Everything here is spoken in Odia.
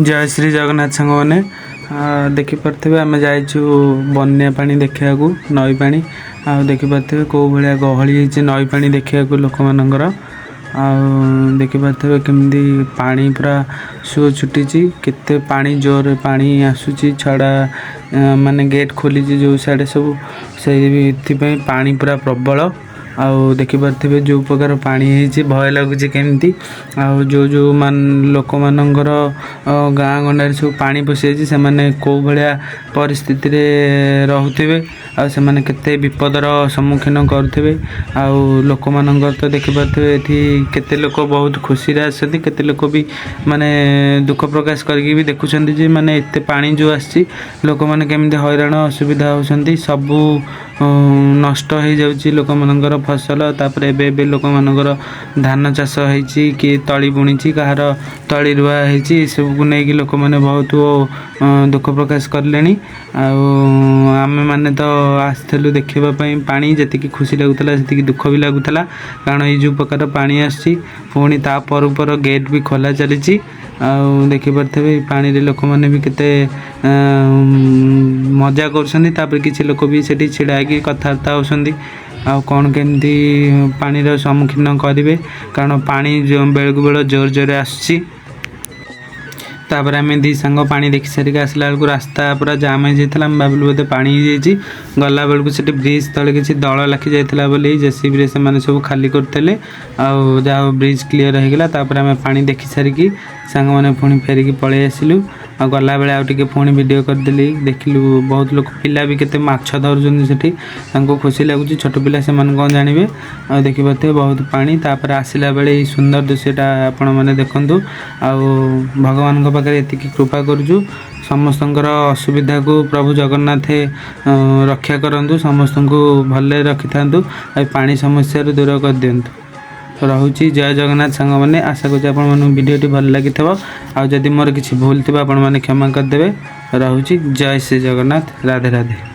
ଜୟ ଶ୍ରୀ ଜଗନ୍ନାଥ ସାଙ୍ଗମାନେ। ଦେଖିପାରୁଥିବେ, ଆମେ ଯାଇଛୁ ବନ୍ୟା ପାଣି ଦେଖିବାକୁ, ନଈ ପାଣି। ଆଉ ଦେଖିପାରୁଥିବେ କେଉଁ ଭଳିଆ ଗହଳି ହେଇଛି ନଈ ପାଣି ଦେଖିବାକୁ ଲୋକମାନଙ୍କର। ଆଉ ଦେଖିପାରୁଥିବେ କେମିତି ପାଣି ପୁରା ସୁଅ ଛୁଟିଛି, କେତେ ପାଣି, ଜୋରରେ ପାଣି ଆସୁଛି। ଛଡ଼ା ମାନେ ଗେଟ୍ ଖୋଲିଛି ଯେଉଁ ସିଆଡ଼େ ସବୁ, ସେଇଥିପାଇଁ ପାଣି ପୁରା ପ୍ରବଳ। ଆଉ ଦେଖିପାରୁଥିବେ ଯେଉଁ ପ୍ରକାର ପାଣି ହେଇଛି, ଭୟ ଲାଗୁଛି କେମିତି। ଆଉ ଯେଉଁ ଯେଉଁ ଲୋକମାନଙ୍କର ଗାଁ ଗଣ୍ଡାରେ ସବୁ ପାଣି ପଶିଯାଇଛି, ସେମାନେ କେଉଁ ଭଳିଆ ପରିସ୍ଥିତିରେ ରହୁଥିବେ ଆଉ ସେମାନେ କେତେ ବିପଦର ସମ୍ମୁଖୀନ କରୁଥିବେ। ଆଉ ଲୋକମାନଙ୍କର ତ ଦେଖିପାରୁଥିବେ, ଏଠି କେତେ ଲୋକ ବହୁତ ଖୁସିରେ ଆସିଛନ୍ତି, କେତେ ଲୋକ ବି ମାନେ ଦୁଃଖ ପ୍ରକାଶ କରିକି ବି ଦେଖୁଛନ୍ତି ଯେ ମାନେ ଏତେ ପାଣି ଯେଉଁ ଆସିଛି, ଲୋକମାନେ କେମିତି ହଇରାଣ ଅସୁବିଧା ହେଉଛନ୍ତି। ସବୁ ନଷ୍ଟ ହେଇଯାଉଛି ଲୋକମାନଙ୍କର ଫସଲ। ତାପରେ ଏବେ ଏବେ ଲୋକମାନଙ୍କର ଧାନ ଚାଷ ହେଇଛି, କିଏ ତଳି ବୁଣିଛି, କାହାର ତଳି ରୁଆ ହେଇଛି। ଏସବୁକୁ ନେଇକି ଲୋକମାନେ ବହୁତ ଦୁଃଖ ପ୍ରକାଶ କଲେଣି। ଆଉ ଆମେମାନେ ତ ଆସିଥିଲୁ ଦେଖିବା ପାଇଁ ପାଣି, ଯେତିକି ଖୁସି ଲାଗୁଥିଲା ସେତିକି ଦୁଃଖ ବି ଲାଗୁଥିଲା, କାରଣ ଏଇ ଯେଉଁ ପ୍ରକାର ପାଣି ଆସୁଛି, ପୁଣି ତା ପର ପର ଗେଟ୍ ବି ଖୋଲା ଚାଲିଛି। ଆଉ ଦେଖିପାରୁଥିବେ, ଏଇ ପାଣିରେ ଲୋକମାନେ ବି କେତେ ମଜା କରୁଛନ୍ତି। ତାପରେ କିଛି ଲୋକ ବି ସେଠି ଛିଡ଼ା ହେଇକି କଥାବାର୍ତ୍ତା ହେଉଛନ୍ତି ଆଉ କ'ଣ କେମିତି ପାଣିର ସମ୍ମୁଖୀନ କରିବେ, କାରଣ ପାଣି ଯେଉଁ ବେଳକୁ ବେଳ ଜୋର ଜୋରରେ ଆସୁଛି। ତାପରେ ଆମେ ଦୁଇ ସାଙ୍ଗ ପାଣି ଦେଖି ସାରିକି ଆସିଲା ବେଳକୁ ରାସ୍ତା ପୁରା ଜାମ୍ ହେଇଯାଇଥିଲା। ଆମେ ଭାବିଲୁ ବୋଧେ ପାଣି ହେଇଯାଇଛି। ଗଲା ବେଳକୁ ସେଠି ବ୍ରିଜ୍ ତଳେ କିଛି ଦଳ ଲାଖି ଯାଇଥିଲା ବୋଲି ଜେସିବିରେ ସେମାନେ ସବୁ ଖାଲି କରୁଥିଲେ। ଆଉ ଯାହା ହଉ, ବ୍ରିଜ୍ କ୍ଲିଅର୍ ହେଇଗଲା। ତାପରେ ଆମେ ପାଣି ଦେଖି ସାରିକି ସାଙ୍ଗମାନେ ପୁଣି ଫେରିକି ପଳେଇ ଆସିଲୁ। ଆଉ ଗଲାବେଳେ ଆଉ ଟିକେ ପୁଣି ଭିଡ଼ିଓ କରିଦେଲି। ଦେଖିଲୁ ବହୁତ ଲୋକ, ପିଲା ବି କେତେ ମାଛ ଧରୁଛନ୍ତି ସେଠି, ତାଙ୍କୁ ଖୁସି ଲାଗୁଛି। ଛୋଟ ପିଲା, ସେମାନେ କ'ଣ ଜାଣିବେ? ଆଉ ଦେଖିପାରୁଥିବେ ବହୁତ ପାଣି। ତାପରେ ଆସିଲା ବେଳେ ଏଇ ସୁନ୍ଦର ଦୃଶ୍ୟଟା ଆପଣମାନେ ଦେଖନ୍ତୁ। ଆଉ ଭଗବାନଙ୍କ ପାଖରେ ଏତିକି କୃପା କରୁଛୁ, ସମସ୍ତଙ୍କର ଅସୁବିଧାକୁ ପ୍ରଭୁ ଜଗନ୍ନାଥ ରକ୍ଷା କରନ୍ତୁ, ସମସ୍ତଙ୍କୁ ଭଲରେ ରଖିଥାନ୍ତୁ ଆଉ ପାଣି ସମସ୍ୟାରୁ ଦୂର କରିଦିଅନ୍ତୁ। ରହୁଛି, ଜୟ ଜଗନ୍ନାଥ ସାଙ୍ଗମାନେ। ଆଶା କରୁଛି ଆପଣମାନଙ୍କୁ ଭିଡ଼ିଓଟି ଭଲ ଲାଗିଥିବ। ଆଉ ଯଦି ମୋର କିଛି ଭୁଲ ଥିବ, ଆପଣମାନେ କ୍ଷମା କରିଦେବେ। ରହୁଛି, ଜୟ ଶ୍ରୀ ଜଗନ୍ନାଥ, ରାଧେ ରାଧେ।